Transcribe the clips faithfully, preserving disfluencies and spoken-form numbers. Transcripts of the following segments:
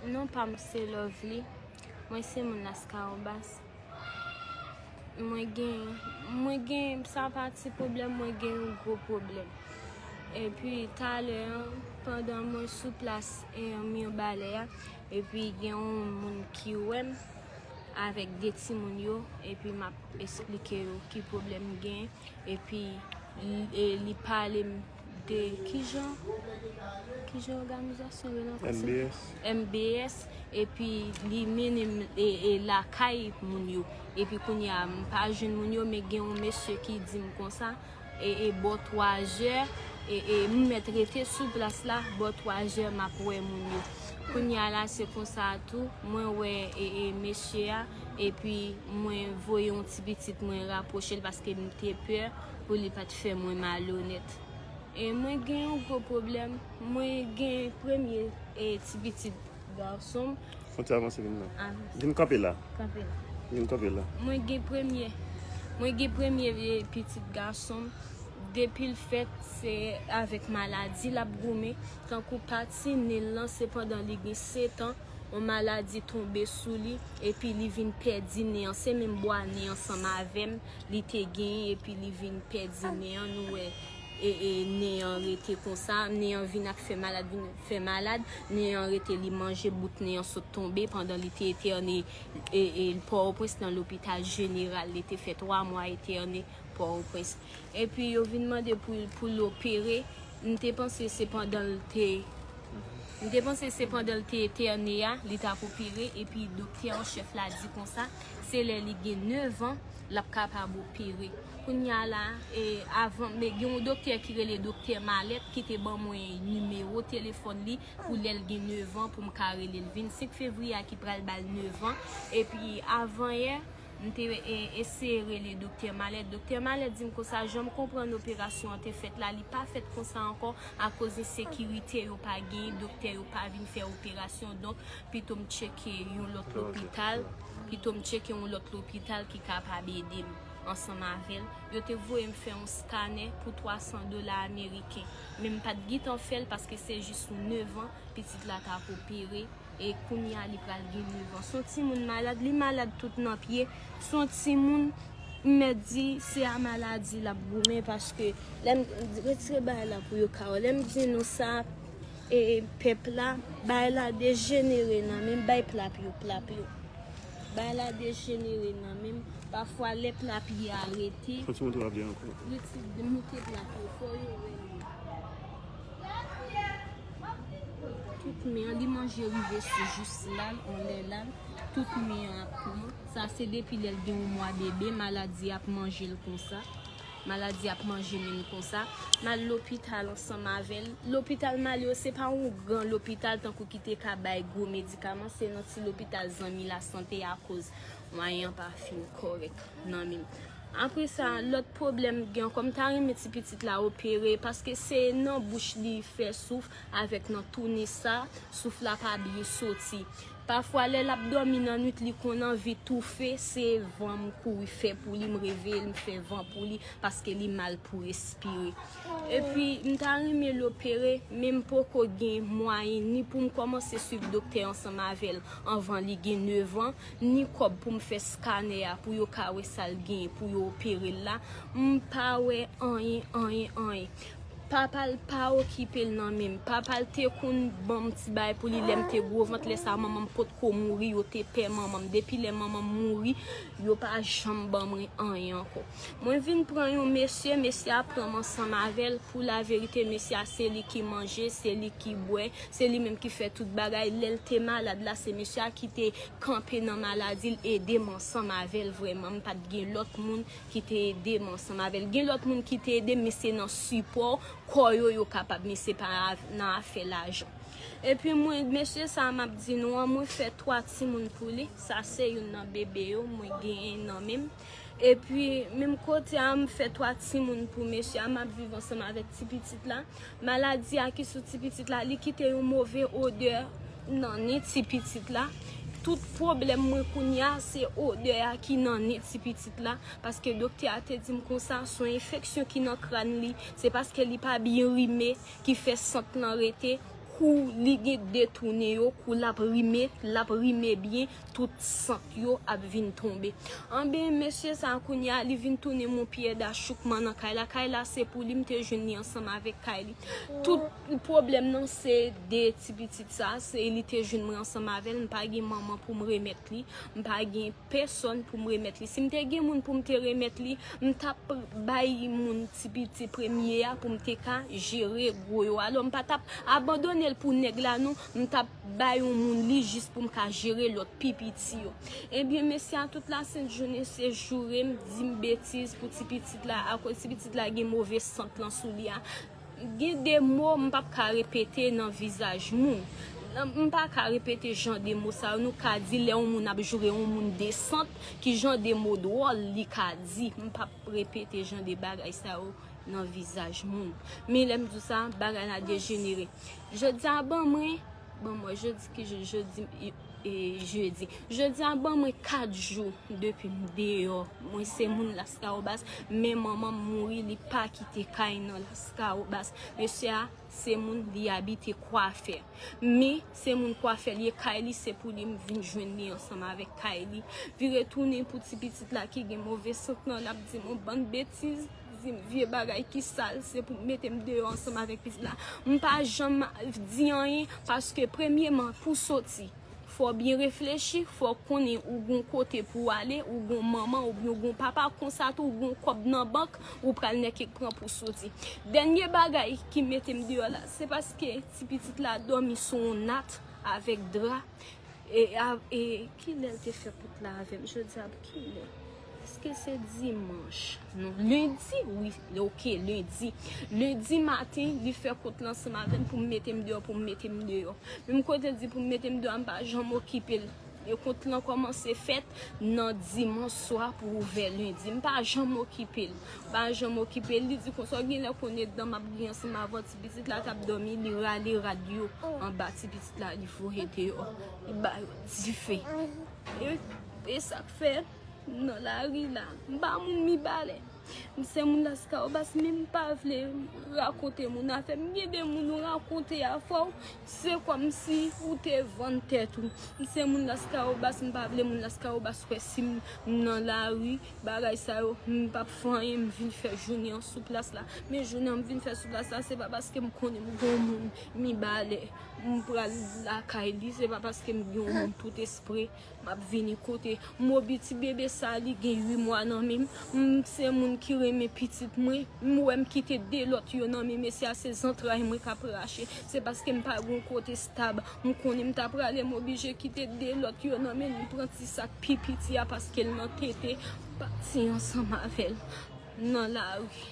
Non pa m se Lovely. Mwen se moun Las Cambas. Mwen gen, mwen gen, sa pa ti pwoblèm, mwen gen yon gwo pwoblèm. Epi talè an, pandan mwen sou plas e Mibalè a, epi gen yon moun ki wè m avèk de timoun yo, epi m ap esplike yo ki pwoblèm m gen, epi li, e li pale m de kijan, kijan òganizasyon yo nan M B S. M B S, epi li mennen m e, e lakay moun yo. Epi kounye a, m pa jwenn moun yo, men gen yon mesye ki di m konsa, e, e bò twa zè, e, e m mèt rete sou plas la, bò twa zè m ap wè moun yo. Kounye a la, se konsa tou, mwen wè e, e mesye a, epi mwen voye yon ti pitit mwen rapwoche l paske m te pè pou li pa t fè mwen malonèt. E mwen gen yon gwo pwoblèm. Mwen gen premye e ti pitit gason m. Fon ti avanse vin la. Avanse. Vin kanpe la. Kanpe la. Vin kanpe la. Mwen gen premye, mwen gen premye e pitit gason m. Depi l fèt, se avèk maladi l ap goumen. Tankou pati nen l lan, se pandan li gen sèt an, yon maladi tonbe sou li, epi li vin pèdi nen an. Se menm bwa nen ansanm avè m, li te genyen, epi li vin pèdi nen an. Nou wè, e, e nen an rete konsa, nen an vin ap fè malad, vin fè malad, nen an rete, li manje bout nen an sot tonbe pandan li te entène, e, e Pòtoprens nan lopital jeneral, li te fè twa mwa entène Pòtoprens. Epi yo vin mande pou, pou l opere, m te panse se pandan l te M te panse se pandan l te entène a, li t ap opere, epi doktè an chèf la di konsa, se lè li gen nèf an, l ap kapab opere. Kounye a la, e, avan, men gen yon doktè ki rele doktè Malèt ki te ban mwen nimewo telefòn li pou lè l gen nèf an pou m ka rele l. Vennsenk fevriye a ki pral ba l nèf an, epi avan yè, m te, e, eseye rele doktè Malèt. Doktè Malèt di m konsa, jan m konprann operasyon an te fèt la, li pa fèt konsa ankò akoz ensekirite, yo pa gen doktè, yo pa vin fè operasyon. Donk, pito m tcheke yon lòt lopital, pito m tcheke yon lòt lopital ki kapab ede m ansanm avè l. Yo te voye m fè yon skanè pou twa san dola ameriken. Men m pa t gentan fè l paske se jis sou nèf an, pitit la t ap opere. E kounye a, li pral gen nèf an. Se yon timoun malad, li malad tout nan pye. Se yon timoun, m mèt di, se a maladi l ap goumen, paske lè m retire bagay la pou yo ka wè. Lè m di nou sa, e, pèp la, bagay la dejenere nan men m, bay plap yo, plap yo. Bagay la dejenere nan men m. Pafwa, lè plap yo arete, fò ti montre w ap di ankò. Retire, moute plap yo, fò yo wè yo. Tout men an, li manje rive sou jis la, anlè la. Tout men an ap pran. Sa se depi lè l gen yon mwa bebe, maladi ap manje l konsa. Maladi ap manje men l konsa. M al lopital ansanm avè l. Lopital m ale yo, se pa yon gran lopital tankou ki te ka bay gwo medikaman, se yon ti lopital Zanmi Lasante akoz mwayen an pa fin kòrèk nan men m. Apre sa, lòt pwoblèm m gen ankò, m ta renmen ti pitit la opere, paske se nan bouch li fè souf, avèk nan tou nen sa, souf la pa byen soti. Pafwa, lè l ap dòmi nan nwit, li konn anvi toufe, se van m kouri fè pou li, m reveye l, m fè van pou li, paske li mal pou respire. Epi, m ta renmen l opere, men m poko gen mwayen ni pou m kòmanse swiv doktè ansanm avè l anvan li gen nèf an, ni kòb pou m fè skanè a pou yo ka wè sa l genyen pou yo opere l la. M pa wè anyen, anyen, anyen. Papa l pa okipe l nan men m. Papa l te konn ban m ti bagay pou li lè m te gwo vant. Lè sa, manman m potko mouri, yo te pè manman m. Depi lè manman m mouri, yo pa janm ban mwen anyen ankò. Mwen vin pran yon mesye, mesye a pran m ansanm avè l. Pou laverite, mesye a se li ki manje, se li ki bwè, se li menm ki fè tout bagay. Lè l te malad la, se mesye a ki te kanpe nan maladi l, ede m ansanm avè l vrèman. M pa t gen lòt moun ki te ede m ansanm avè l. Gen lòt moun ki te ede m, men se nan sipò kò yo yo kapab, men se pa nan afè lajan. Epi mwen, mesye sa a m ap di nou an, mwen fè twa timoun pou li. Sa se youn nan bebe yo mwen genyen nan men m. Epi, menm kote a, m fè twa timoun pou mesye a, m ap viv ansanm avèk ti pitit la. Maladi a ki sou ti pitit la, li kite yon move odè nan nen ti pitit la. Tout pwoblèm mwen kounye a, se odè a ki nan nen ti pitit la. Paske doktè a te di m konsa, se yon enfeksyon ki nan kràn li. Se paske li pa byen rime ki fè sant lan rete. kou li gen detounen yo, kou l ap rime, l ap rime byen, tout sant yo ap vin tonbe. Anben, mesye sa a kounye a, li vin tounen yon pyè dachoukman nan kay la. Kay la, se pou li, m te jwenn li ansanm avèk kay li. Tout pwoblèm nan, se de ti pitit sa, se li te jwenn mwen ansanm avè l, m pa gen manman pou m remèt li, m pa gen pèsòn pou m remèt li. Si m te gen moun pou m te remèt li, m t ap bay moun ti piti premye a pou m te ka jere gwo yo. Alò, m pa t ap abandone l pou nèg la, non. M t ap bay yon moun li jis pou m ka jere lòt pi piti yo. Ebyen, mesye a tout la sent jounen se joure m, di m betiz pou ti pitit la, akoz ti pitit la gen move sant lan sou li a. Gen de mo m p ap ka repete nan vizaj moun. M pa ka repete jan de mo sa yo. Nou ka di lè yon moun ap joure yon moun de sant, ki jan de mo dwòl li ka di. M p ap repete jan de bagay sa yo nan vizaj moun. Men lè m di w sa, bagay la dejenere. Jodi a ban mwen, ban mwen jodi ki jou, jodi, e, jedi. Jodi a ban mwen kat jou depi m deyò. Mwen se moun Laskawobas, men manman m mouri, li pa kite kay nan Laskawobas. Mesye a, se moun li abite Kwafè. Men, se moun Kwafè li ye, kay li se pou li, m vin jwenn li ansanm avèk kay li. Vire tounen pou ti pitit la ki gen move sant lan, l ap di m yon bann betiz, di m vye bagay ki sal, se pou mete m deyò ansanm avèk pitit la. M pa janm di anyen, paske premyeman, pou soti, fò w byen reflechi, fò w konnen ou gon kote pou w ale, ou gon manman oubyen ou gon papa, konsa tou ou gon kòb nan bank, ou pral nèk ek pran pou soti. Dènye bagay ki mete m deyò la, se paske ti pitit la dòmi sou yon nat avèk dra. E, a, e kilè l te fè kont la avè m? Jodi a pou kilè? Èske se dimanch? Non, lendi, wi, oke, lendi. Lendi maten, li fè kont la ansanm avè m pou m mete m deyò, pou m mete m deyò. Menm kote l di pou m mete m deyò a, m pa janm okipe l. E kont lan kòmanse fèt nan dimanch swa pou ouvè lendi. M pa janm okipe l. M pa janm okipe l. Li di konsa, w genlè konnen dan m ap griyen ansanm avè w, ti pitit la t ap dòmi, li rale rad yo anba ti pitit la, li voye deyò. Li ba yo dife. E, e sa k fè nan lari la, m pa moun Mibalè. M se moun Laskawobas, men m pa vle rakonte moun afè m. Gen de moun ou rakonte afè w, se kòmsi ou te vann tèt ou. M se moun Laskawobas, m pa vle moun Laskawobas kwè si m, m nan lari, bagay sa yo, m p ap fè anyen, m vin fè jounen an sou plas la. Men jounen an m vin fè sou plas la, se pa paske m konnen m gon moun Mibalè, m pral lakay li, se pa paske m gen yon moun tout espre. M ap vini kote Mobi ti bebe sa, li gen uit mwa nan men m. M se moun ki renmen pitit mwen. M wè m kite de lòt yo nan men mesye a, se zantray mwen k ap rache. Se paske m pa gon kote stab. M konnen m ta prale, m oblije kite de lòt yo nan men li, pran ti sa k pi piti a paske l nan tete, pati ansanm avè l nan lari.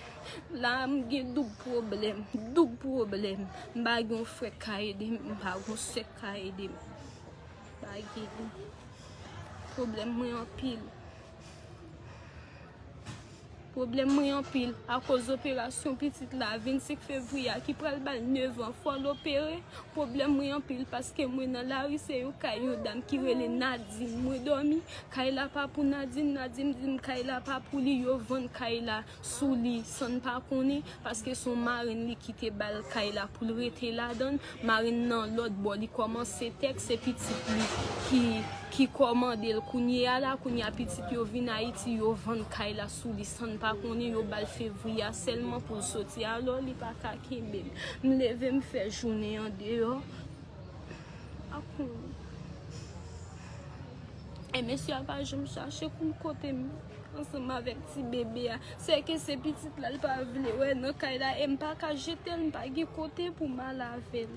La a, m gen doub pwoblèm, doub pwoblèm. M pa gen yon frè k ka ede m, m pa gen yon sè k ka ede m. Pa gen. Pwoblèm mwen anpil. Pwoblèm mwen anpil akoz operasyon pitit la, vennsenk fevriye a, ki pral ba l nèf an, fò l opere. Pwoblèm mwen anpil paske mwen nan lari, se yon kay yon dam ki rele Nadine. Mwen dòmi, kay la pa pou Nadine, Nadine di m kay la pa pou li, yo vann kay la sou li san n pa konnen, paske se yon marenn li ki te ba l kay la pou l rete ladan l. Marenn nan lòt bò, li kòmanse tèks, se pitit li ki, ki kòmande l kounye a la. Kounye a pitit yo vin Ayiti, yo vann kay la sou li san n pa konnen, yo ba l fevriye a sèlman pou l soti. Alò, li pa ka kenbe m. M leve, m fè jounen an deyò. Ak yon E mesye a pa janm chache konn kote m ansanm avèk ti bebe a. Sèke se pitit la l pa vle wè nan kay la, e m pa ka jete l, m pa gen kote pou m al avè l.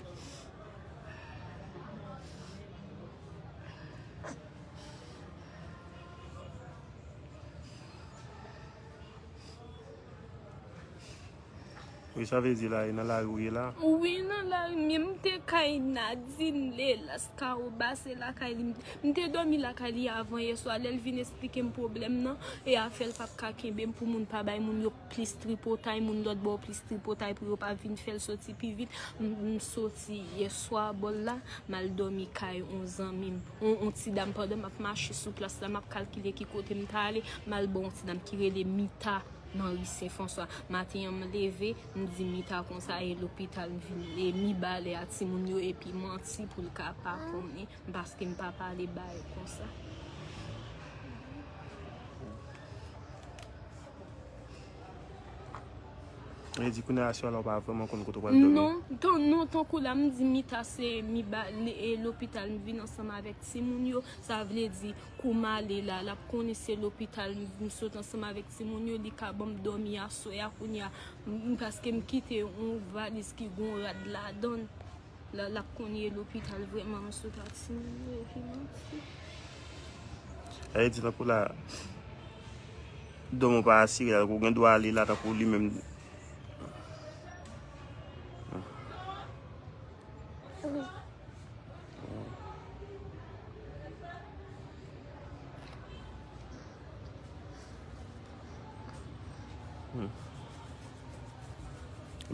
Wi, sa vle di la, e nan lari w ye la? Wi, nan lari m ye. M te kay Nadine, Lelas, Kawo Base lakay li. M te dòmi lakay li avan yè swa. Lè l vin esplike m pwoblèm nan, e afè l p ap ka kenbe m pou moun pa bay moun yo plis tripotay, moun lòt bò plis tripotay pou yo pa vin fè l soti pi vit. M, m soti yè swa bò l la, m al dòmi kay on zanmi m, on, on ti dam. Pandan m ap mache sou plas la, m ap kalkile ki kote m ta ale, m al bò on ti dam ki rele Mita. nan ri Sen Franswa. Maten an, m leve, m di Mita konsa e lopital, m vin e mi ba lè a timoun yo, epi manti pou l ka pa konnen, paske m pa pale ba yo konsa. Vle di kounye a sè la ou pa vrèman konn kote w pral dòmi? Non, tan, non, tankou la, m di Mita se mi ba, e lopital, m vin ansanm avèk timoun yo. Sa vle di, kou m ale la, l ap konnen se lopital, m, m sot ansanm avèk timoun yo, li ka ban m dòmi aswè a kounye a, m, paske m kite yon valiz ki gon rad ladan l. La, l ap konnen e lopital vrèman, m sot a timoun yo, epi manti. Sa vle di tankou la, dòmi w pa asire la, tankou w gen dwa ale la, tankou li menm.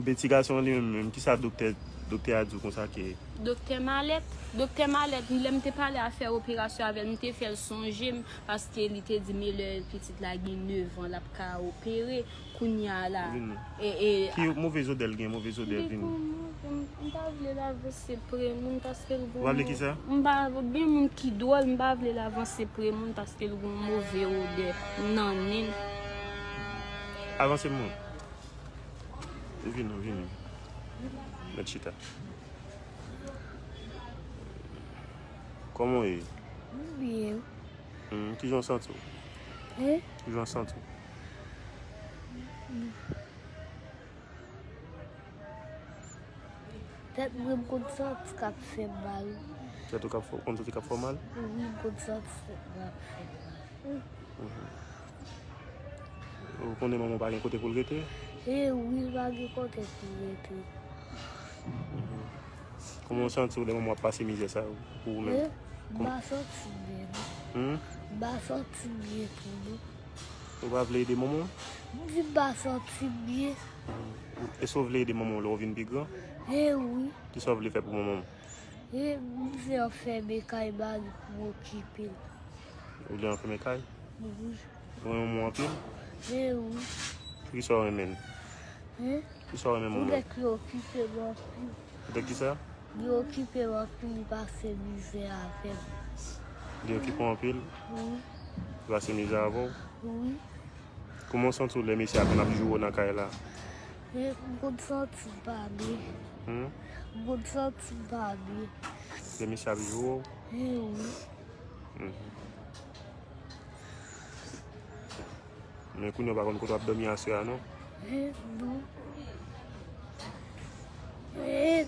Epi ti gason an li menm, menm, kisa doktè, doktè a di w konsa ke? Doktè Malèt, doktè Malèt, lè m te pale afè operasyon avè l, m te fè l sonje m, paske li te di m lè pitit la gen nèf an, l ap ka opere. Kounye a la. Vini. E, e, Ki move zodè l gen, move zodè, vini. M pa vle l avanse pre moun paske l gon. Ou pa vle kisa? M pa gen moun ki dwòl, m pa vle l avanse pre moun paske l gon move odè nan nen l. Avanse moun. Vini, vini. Mèt chita. Kòman w ye? Byen. Hmm, kijan w santi w? Hein? Kijan w santi w? Tèt mwen m konn santi k ap fè mal. Tèt ou k ap fè, konn santi k ap fè w mal? Wi, m konn santi tèt mwen ap fè mal. Ou konnen manman w pa gen kote pou l rete? E wi, l pa gen kote pou l rete. Kòman w santi w lè manman w ap pase mizè sa yo pou ou menm? M pa santi m byen non. M pa santi m byen tou non. Ou pa vle ede manman w? M di m pa santi m byen. Èske w vle ede manman w lè w vin pi gran? E wi. Kisa w vle fè pou manman w? E m vle anfèmen kay mari pou m okipe l. Ou vle anfèmen kay? Wi. Ou renmen manman w anpil? E wi. Poukisa w renmen l? Poukisa w renmen manman w? Poutèt li okipe m anpil. Poutèt kisa? Li okipe m anpil, li pase mizè avè m. Li okipe w anpil? Wi. Li pase mizè avè w? Wi. Kòman w santi w lè mesye a konn ap joure w nan kay la? M konn santi m pa byen. M konn santi m pa byen. Lè mesye ap joure w? Wi. Men kounye a w pa konn kote w ap dòmi aswè a non? Non. Wi,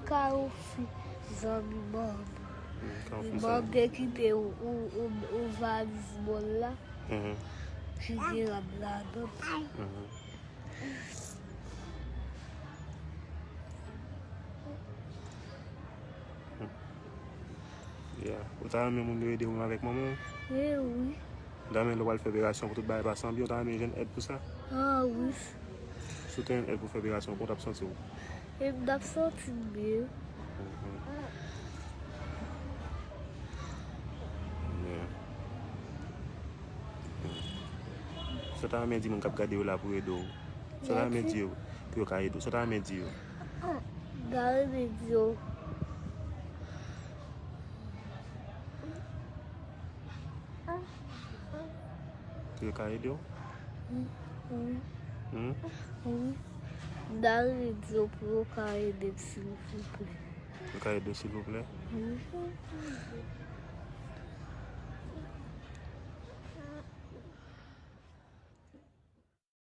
Kawofi, zanmi manman. Li mande kite yon valiz bò l la. Ki gen rad ladan l. Yeah. Ou ta renmen moun yo ede ou menm avèk manman w? E wi. Ou ta renmen lè w pral fè operasyon pou tout bagay pase an byen, ou ta renmen jwenn èd pou sa? Ah wi. Si w te jwenn èd pou fè operasyon, kòman w t ap santi w? E m t ap santi m byen. Sa w ta renmen di moun k ap gade yo la pou ede w? Sa w ta renmen di yo pou yo ka ede w? Sa w ta renmen di yo? M ta renmen di yo. Pou yo ka ede w? Wi. Wi. M ta renmen di yo pou yo ka ede m silvouplè. Pou yo ka ede w silvouplè? Wi.